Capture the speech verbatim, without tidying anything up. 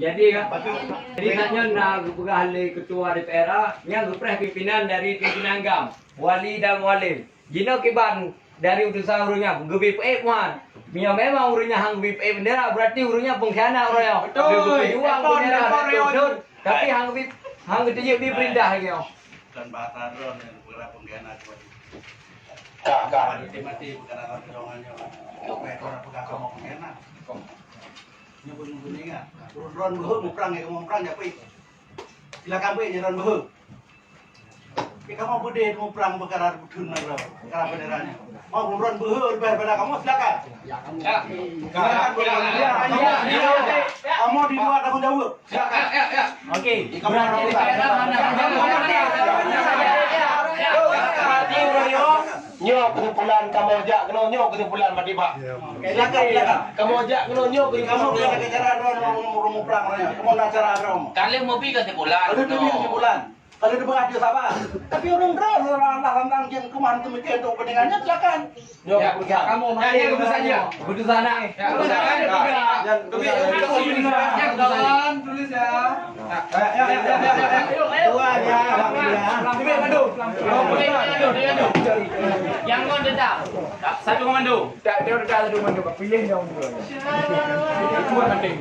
Jadi, jadi tanyoe na geupeugah lé ketua D P R A nyang geupreh pimpinan dari pimpinan GAM, wali dan mualim. Jinoe kiban dari utusan ureuëng nyan geubi peuék muat. Meunyoe memang ureuëng nyan han geubi peuék bendera, berarti ureuëng nyan pengkhianat ureuëng nyan. Betul. Geubi peujuang bendera betul, tapi han geubi, han geuteujeuet bi perintah lagée nyoe. Dan bahasa droe nyang peugah pengkhianat. Ka, ka. Mati-mati peugah dalam perjuangan nyoe. Tok Mekor peugah kamoe pengkhianat. Nyoe pun ingat. Droe beuhe muprang, kamoe muprang, silakan beuhe nyan droe beuhe. Kamoe beudeh muprang peukara beutheun nanggroe, peukara bendera nyoe. Mau droe beuhe leubeh daripada kamoe, silakan. Silakan beuhe. Kamoe di luar tanggung jawab. Silakan. Oke. Berarti nyoe kesimpulan kamoe jak keunoe, nyoe kesimpulan Pak Tibak. Silakan, silakan. Kamoe jak keunoe, nyoe kesimpulan. Kamoe keunoe cara droe ureuëng muprang nyoe. Kamoe na cara droe. Ka lheueh mubi kesimpulan. Ka lheueh mubi kesimpulan. Ka lheueh mubi kesimpulan. Tapi ureuëng droe Allah tantang jeuet keuman teumikir untuk kepentingan nyan, silakan. Nyoe keputusan. Nyan keputusan dia. Keputusan nak. Keputusan. Nyan keputusan. Tuan, ya. Nyang ngon dendam. Satu komando. Tak ada, tak ada komando. Pilih yang dua. Itu yang penting.